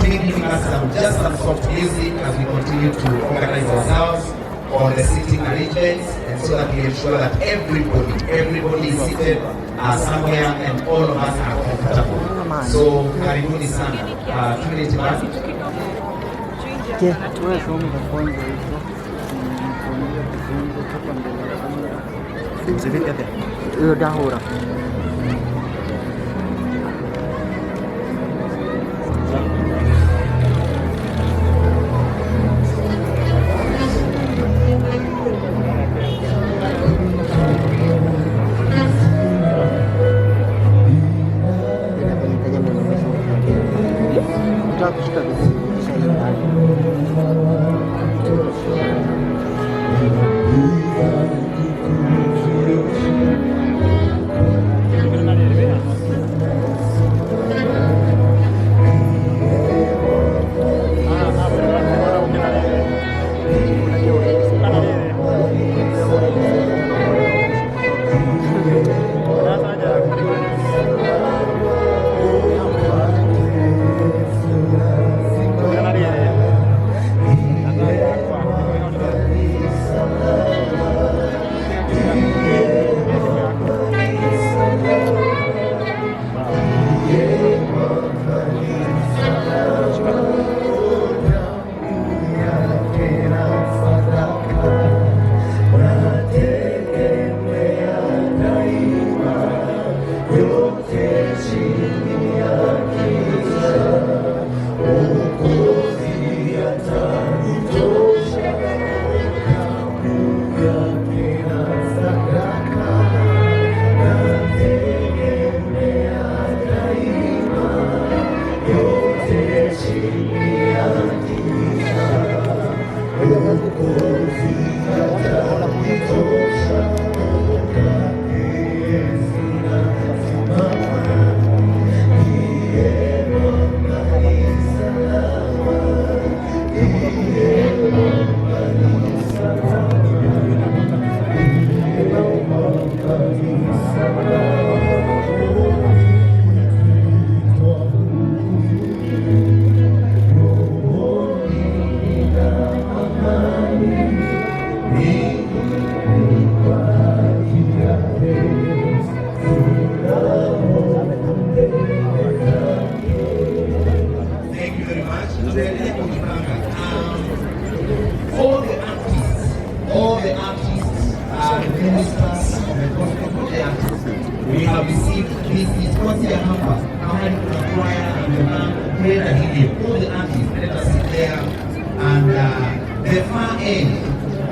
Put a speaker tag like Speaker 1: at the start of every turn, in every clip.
Speaker 1: Maybe giving us some soft music as we continue to organize ourselves on the seating arrangements, and so that we ensure that everybody is seated somewhere and all of us are comfortable. So karibuni sana. Trinity Band.
Speaker 2: Wewe songa kwanza hizo. Kuambia kuzungu hapa mbele ya kamera. Hiyo dahura. Nataka kushika vizuri kisha hiyo ndani.
Speaker 1: Thank you very much. Tunaendelea kujipanga. All the artists, the ministers of the gospel, all the artists, we have received this is kuanzia hapa mahali kuna choir na the band, kwenda hivyo. All the artists, let us sit there and the far end,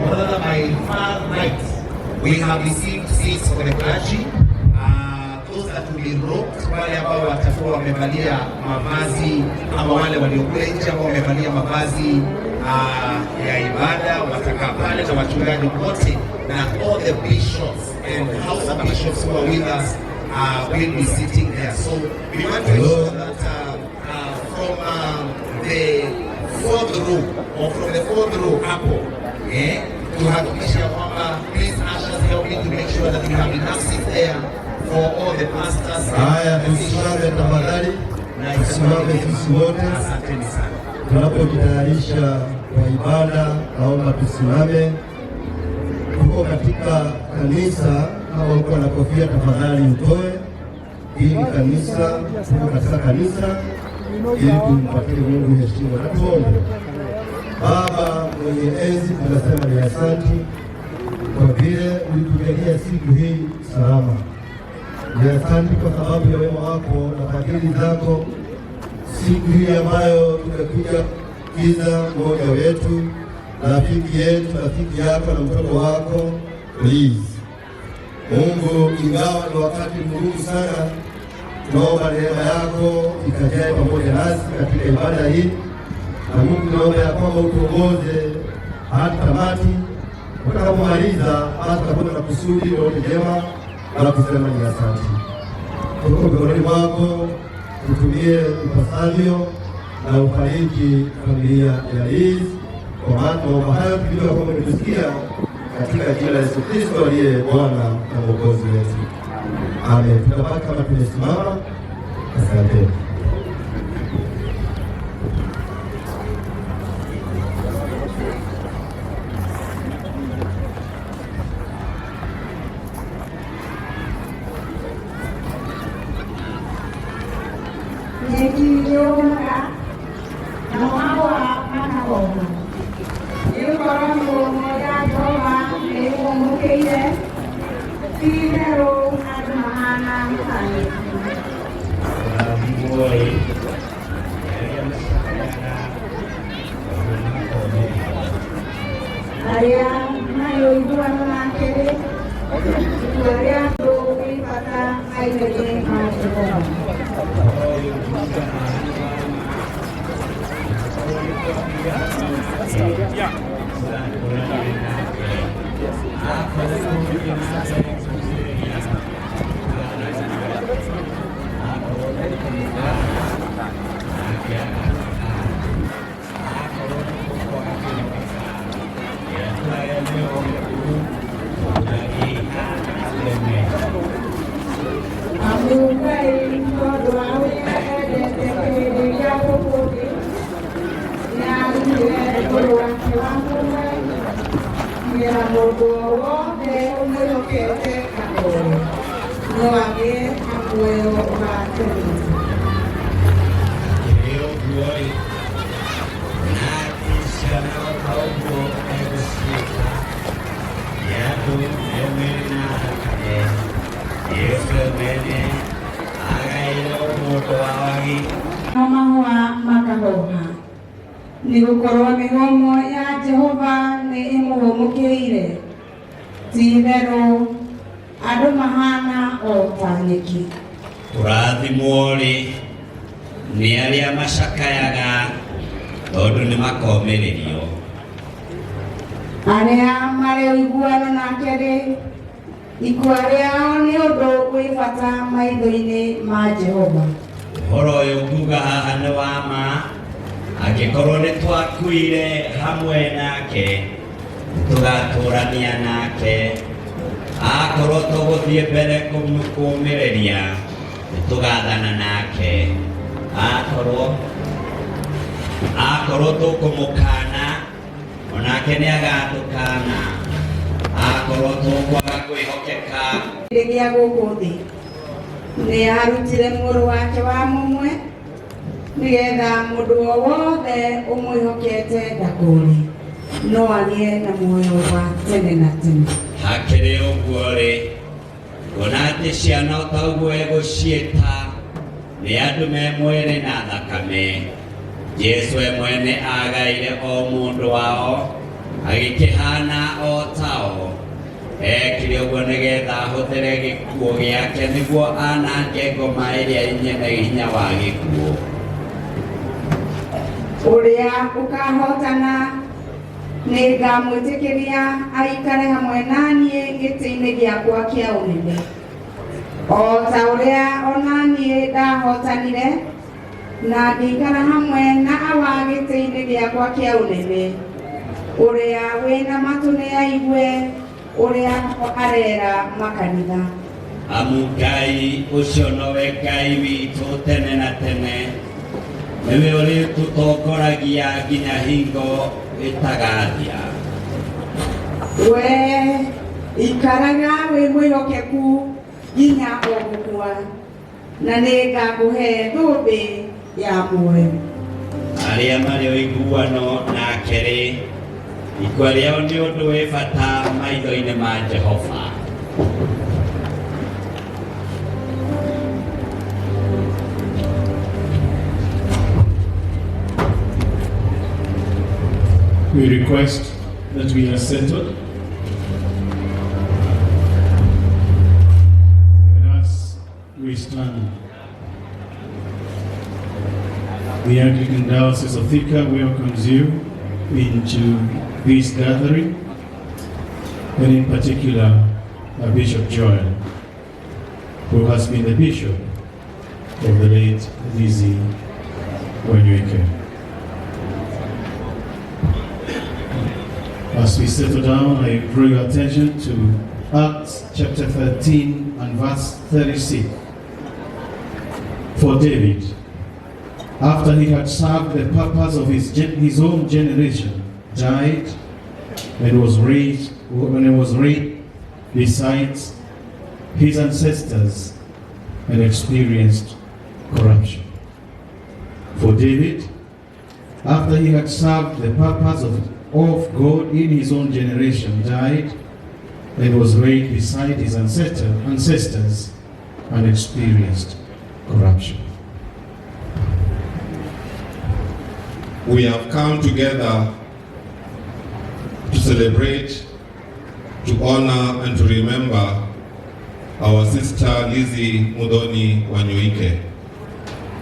Speaker 1: or rather my far right, we have received seats for the clergy. Those that will be robed, wale ambao watakuwa wamevalia mavazi ama wale waliokuwa nje ambao wamevalia mavazi ya ibada watakaa pale na wachungaji wote na all the bishops and house of bishops who are with us will be sitting there. So we want to ensure that from the fourth row or from the fourth row hapo, eh, tuhakikishe kwamba, please ushers, help me to make sure that we have enough seats there for all the pastors.
Speaker 3: Haya, tusimame tafadhali,
Speaker 1: Na
Speaker 3: tusimame sisi wote
Speaker 1: Asanteni sana.
Speaker 3: Tunapojitayarisha kwa ibada, naomba tusimame. Tuko katika kanisa, kama uko na kofia tafadhali utoe. Hii ni kanisa, tuko katika kanisa ili tumpatie Mungu heshima na tuombe. Baba mwenye enzi, tunasema ni asanti kwa vile ulitujalia siku hii salama. Ni asanti kwa sababu ya wema wako na fadhili zako, siku hii ambayo tumekuja kiza mmoja wetu, rafiki yetu, rafiki yako na mtoto wako Liz. Mungu, ingawa ni wakati mgumu sana, tunaomba neema yako ikajae pamoja nasi katika ibada hii, na Mungu tunaomba ya kwamba utuongoze hadi tamati. Utakapomaliza basi tutakuwa na kusudi lolote jema la kusema ni asante. Tuko mikononi mwako, tutumie ipasavyo na ufariji familia ya Liz, kwa maana tunaomba hayo tukijua kwamba umetusikia, katika jina la Yesu Kristo aliye Bwana na Mwokozi wetu. Amen. Tutabaki kama tumesimama. Asante.
Speaker 4: Nĩũrũmaga namo mahũa makahoha, nĩgũkorwo mĩhũmũ ya Jehova nĩĩmũhũmũkĩire. Ti-itherũ andũ mahana ta nyeki.
Speaker 5: Kũrathimwo-ĩ nĩ arĩa macakayaga, tondũ nĩmakomĩrĩrio.
Speaker 4: Arĩa marĩ ũiguano nake-rĩ, itua rĩa andũ wĩ bata maitho-inĩ ma Jehova.
Speaker 5: Ũhoro ũyũ nguuga haha nĩ wa ma, angĩkorwo nĩtwakuire hamwe nake, nĩtũgatũũrania nake. Akorwo tũgũthiĩ na mbere kũũmĩrĩria, nĩtũgaathana nake. Akorwo tũkũmũkaana, nake agatũkaana. Akorwo nĩtũkwaga kwĩhokeka, we atũũraga e mwĩhokeku, ndangĩĩha atũreme.
Speaker 4: Amu Ngai tondũ wa ũrĩa endete kĩrĩndĩ gĩa gũkũ thĩ, nĩarutire Mũrũ wake wa mũmwe, nĩgetha mũndũ o wothe ũmwĩhokete ndakore, no agĩe na muoyo wa tene.
Speaker 5: Hakĩrĩ ũguo-rĩ, kuona atĩ ciana o ta ũguo egũciĩta nĩ andũ me mwĩrĩ na thakame, Jesũ we mwene aagaĩre o mũndũ wao
Speaker 4: Namo mahũa makahoha, nĩgũkorwo mĩhũmũ ya Jehova nĩ ĩmũhũmũkĩire. Ti-itherũ andũ mahana o ta nyeki.
Speaker 5: Kũrathimwo-rĩ nĩ arĩa macakayaga, tondũ nĩmakomĩrĩrio.
Speaker 4: Arĩa marĩ ũiguano nake-rĩ, ikua rĩao nĩ ũndũ wĩ bata maitho-inĩ ma Jehova.
Speaker 5: Ũhoro ũyũ nguuga haha nĩ wa ma, angĩkorwo nĩtwakuire hamwe nake, nĩtũgatũũrania nake. Akorwo tũgũthiĩ mbere kũũmĩrĩria, nĩtũgathana nake. Akorwo tũkũmũkana, onake nĩagatũkana. Akorwo tũkwaga kwĩhokeka,
Speaker 4: gĩa gũkũ thĩ nĩ arutire mũrũ wake wa mũmwe, nĩgetha mũndũ o wothe ũmwĩhokete ndakore, no agĩe na muoyo wa tene na tene.
Speaker 5: Hakĩrĩ ũguo-rĩ, kuona atĩ ciana o ta ũguo egũciĩta nĩ andũ me mwĩrĩ na thakame, Jesũ we mwene aagaire o mũndũ wao, agĩkĩhaana o tao. Ekire ũguo nĩgetha ahũthĩre gĩkuũ gĩake nĩguo anange ngoma ĩrĩa nyene hinya wa gĩkuũ.
Speaker 4: Ũrĩa ũkahotana nĩ ngamwĩtĩkĩria aikare hamwe na niĩ gĩtĩ-inĩ gĩakwa kĩa ũnene, o ta ũrĩa ona niĩ ndahotanire na ngĩikara hamwe na Awa gĩtĩ-inĩ gĩakwa kĩa ũnene. Ũrĩa wĩna matũ nĩ aigue ũrĩa arera makanitha.
Speaker 5: Amu Ngai ũcio nowe Ngai witũ tene na tene, nĩwe ũrĩtũtongoragia nginya hingo ĩtagathira.
Speaker 4: We ikaraga wĩ mwĩhokeku nginya o gũkua, na nĩ ngakũhe thũmbĩ ya muoyo.
Speaker 5: Arĩa marĩ ũiguano nake-rĩ, ikua rĩao nĩ ũndũ wĩ bata maitho-inĩ ma Jehova.
Speaker 6: We request that we are settled. And as we stand, the Anglican Diocese of Thika welcomes you into this gathering, and in particular, Bishop Joel, who has been the bishop of the late Lizzie Wanyoike. As we settle down, I draw your attention to Acts chapter 13 and verse 36. For David, after he had served the purpose of his own generation, died and was raised, when he was raised besides his ancestors and experienced corruption. David, after he had served the purpose of God in his own generation, died and was laid beside his ancestors and experienced corruption.
Speaker 7: We have come together to celebrate, to honor, and to remember our sister Lizzie Muthoni Wanyoike.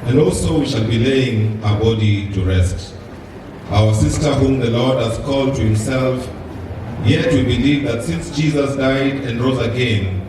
Speaker 7: And also we shall be laying her body to rest. Our sister whom the Lord has called to himself, yet we believe that since Jesus died and rose again,